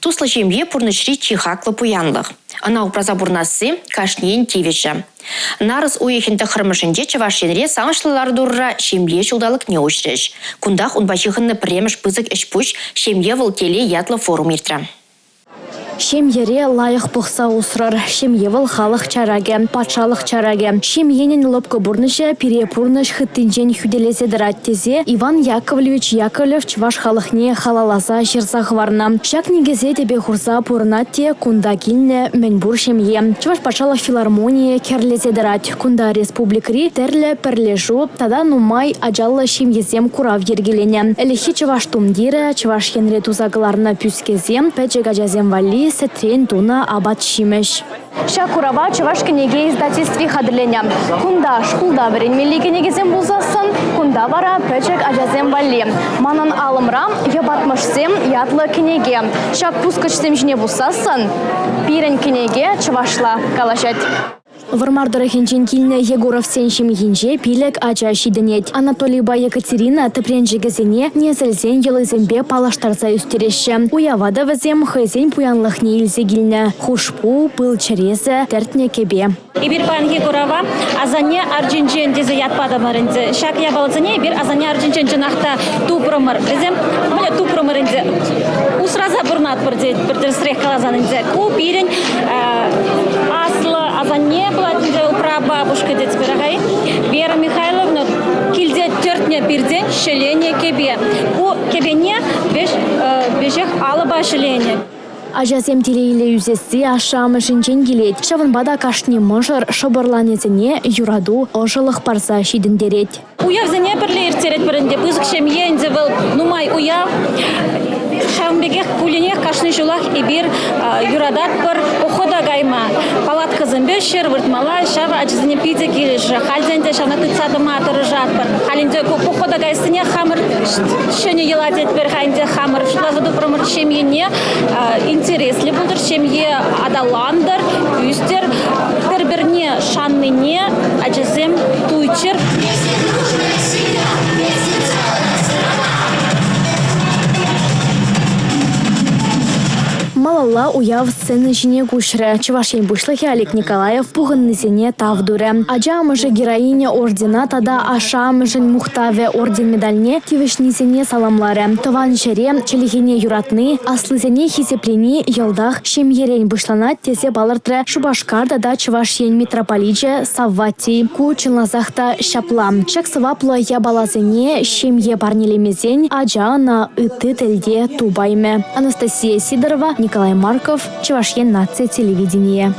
Туслӑ ҫемье пурнӑҫри чи хаклӑ пуянлӑх. Ӑна упраса пурӑнасси кашнийӗн тивӗҫӗ. Нарӑс уйӑхӗн тӑххӑрмӗшӗнче Чӑваш Енре савӑнӑҫлӑ лару-тӑрура ҫемье ҫулталӑкне уҫрӗҫ. Кунтах унпа ҫыхӑннӑ пӗрремӗш пысӑк ӗҫ-пуҫ «Ҫемье вӑл телей» ятлӑ форум иртрӗ. Ҫемьере лайӑх пӑхса усрӑр. Ҫемье вӑл халӑх чаракӗ, патшалӑх чаракӗ. Ҫемьенӗн лӑпкӑ пурнӑҫӗ пире пурнӑҫ хыттинчен хӳтӗлесе тӑрать тесе Иван Яковлевич Яковлев чӑваш халӑхне халалласа ҫырса хӑварнӑ. Ҫак никӗсе тӗпе хурса пурӑнать те кунта килнӗ мӗнпур ҫемье. Чӑваш патшалӑх филармонийӗ кӗрлесе тӑрать. Кунта республикӑри тӗрлӗ пӗрлешӳ тата нумай ачаллӑ ҫемьесем курав йӗркеленӗ. Ӗлӗкхи чӑваш тумтирӗ, Чӑваш Енре туса кӑларнӑ пӳскесем, пӗчӗк ачасем валли сӗтрен тунӑ апат-ҫимӗҫ. Ҫак курава Чӑваш кӗнеке издательстви хатӗрленӗ. Кунта шкулта вӗренмелли кӗнекесем пулсассӑн, кунта вара пӗчӗк ачасем валли. Манӑн алӑмра Йӑпатмӑшсем ятлӑ кӗнеке. Ҫак пускӑчсем ҫине пуссассӑн пирӗн кӗнеке чӑвашла калаҫать. Вӑрмар тӑрӑхӗнчен килнӗ Егоровсен ҫемйинче пилӗк ача ҫитӗнет. Анатолийпа Екатерина тӗпренчӗкӗсене несӗлсен йӑлисемпе паллаштарса ӳстереҫҫӗ. Уява та вӗсем хӑйсен пуянлӑхне илсе килнӗ: хушпу, пыл чӗресӗ, тӗртнӗ кӗпе. Эпир паянхи курава асанне арчинчен тесе ят патӑмӑр ӗнтӗ. Ҫак япаласене эпир асанне арчинчен чӑнах та тупрӑмӑр. Вӗсем мӗне тупрӑмӑр ӗнтӗ. Усраса пурӑнатпӑр тетпӗр тӗрӗсрех каласан ӗнтӗ. Ку пирӗн аслӑ асанне пулать ӗнтӗ, прабабушка тетпӗр ахай. Вера Михайловна килте тӗртнӗ пиртен ҫӗленӗ кӗпе. Ку кӗпене веҫех алӑпа ҫӗленӗ. Ачасем телейлӗ ӳсесси ашшӗ-амӑшӗнчен килет. Ҫавӑнпа та кашни мӑшӑр шӑпӑрланӗсене юрату, ӑшӑлӑх парса ҫитӗнтерет. Уявсене пӗрле ирттеретпӗр ӗнтӗ. Пысӑк ҫемье ӗнтӗ вӑл, нумай уяв. Ҫавӑн пекех кулленех кашни ҫулах эпир юрататпӑр похода кайма. Палаткӑсемпе ҫӗр выртмалла, ҫав ачасене питӗ килӗшрӗ. Халь те ӗнтӗ ҫавна тытса тӑма тӑрӑшатпӑр. Халь ӗнтӗ ку похода каяссине хамӑр ҫӗнӗ йӑла тетпӗр-ха ӗнтӗ, хамӑр шутласа тупрӑмӑр ҫемьене интереслӗ пултӑр, ҫемье аталантӑр, ӳстӗр, пӗр-пӗрне шаннине ачасем туйччӑр. Малалла уяв сцена ҫине куҫрӗ. Чӑваш Ен Пуҫлӑхӗ Олег Николаев пухӑннисене тав турӗ. Ача амӑшӗ героиня ордена тата ашшӗ-амӑшӗн мухтавӗ орден медальне тивӗҫнисене саламларӗ. Тӑван ҫӗре, чӗлхене юратни, аслисене хисеплени йӑлтах ҫемьерен пуҫланать тесе палӑртрӗ Шупашкар тата Чӑваш Ен митрополичӗ Савватий. Ку чӑнласах та ҫапла. Ҫак сӑваплӑ япаласене ҫемье парнелемесен ача ӑна ытти тӗлте тупаймӗ. Анастасия Сидорова, Николай Марков, Чӑваш Ен наци телевиденийӗ.